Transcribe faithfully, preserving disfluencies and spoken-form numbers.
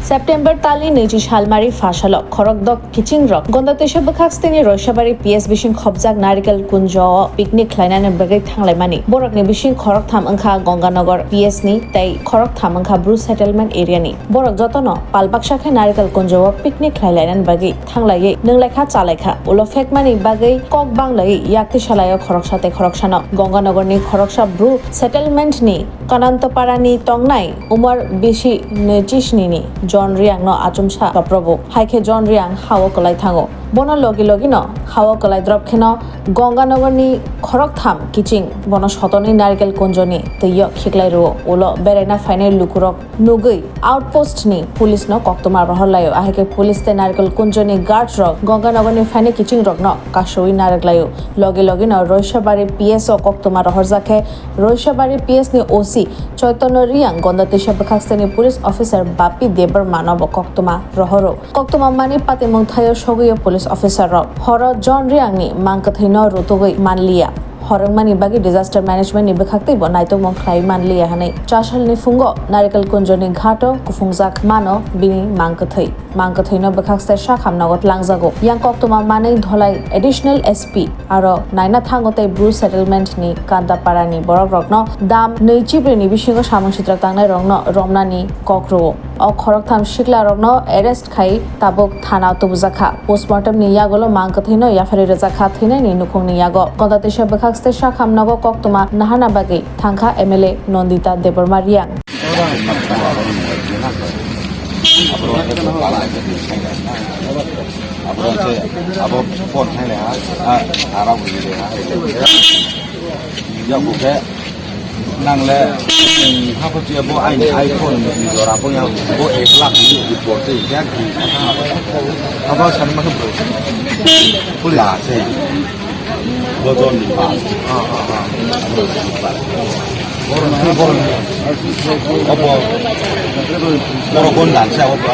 September talni naichi salmari phasalo khorokdok kichingrok Gonda Twisa bwkhak steni Roisabari P S bising khopjak Narikel Kunjo o picnic khlainani bagwi thanglaimani. Borokni bising khoroktham wngkha Gonganagar P S ni tei khoroktham wngkha Bru Settlement Area ni. Borok jotono palbaksa khe Narikel Kunjo o picnic khlailainani bagwi thanglaiwi nwnglaikha chalaikha. Ulo phekmani bagwi kok banglaiwi yak tisa laio khoroksa tei khoroksano. Gonganagar ni khoroksa Bru Settlement ni Kanantoparani tongnai umor bisi naichi sni ni John Riang no achomsa koprobo. Hai khe John Riang hao kwlai thango. Bono logi logi no hao kwlai drop kheno Gonganagar ni khoroktham kiching bono sotonwi Narikel Kunjo ni twi o khiklai rwo. Ulo beraina phainai lukurok nugwi outpost ni police no koktwma rohor laio. Ahai khe police tei Narikel Kunjo ni guard rok Gonganagar ni phainai kiching rok no kasui narwk laio. Logi logi no Roisabari P S o koktwma rohorjak khe Roisabari P S ni O C Chaitanya Riang, Gonda Twisa bwkhak steni police officer Bapi Debbarma no bo koktwma rohoro. Koktwma mani patimung thaio sogwi o police officer rok. Horo John Riang ni mang kwthwi no rutugwi manliya. Horwngmani bagwi disaster management ni bwkhak tei bo naitukmung khlai manliya hwnwi chasal ni phungo Narikel Kunjo ni ghat o kuphungjak mano bini mang kwthwi. Mang kwthwino bwkhak se sak hamnago tlangjago. Yang koktwma manwi dholai additional S P aro naina thango tei Bru settlement ni Kandapara ni borok rokno dam nwi chibrwi ni bisingo samung sitra tangnai rokno romnani kok rwo. O khoroktham sikla rokno arrest khai tabuk thana tubujakha. Postmortem ni yagulo mang kwthwino yapharwi rwjakha thwinani nukhungni yago. Koda twisa bwkhak se sak hamnago koktwma nahana bagwi thangkha M L A Nandita Debbarma Riang. Abo khe abo phone hai le ha, ha, ara bui le ha. Ya bo khe nang le ha ko ti abo ai ni iPhone ni jora bo ya bo ek lakh ni bo te ya ki. Abo san ma ko. Pula se. Bodol ni pa. Ah, ah, ah. Obo. Borok bon dan se obo.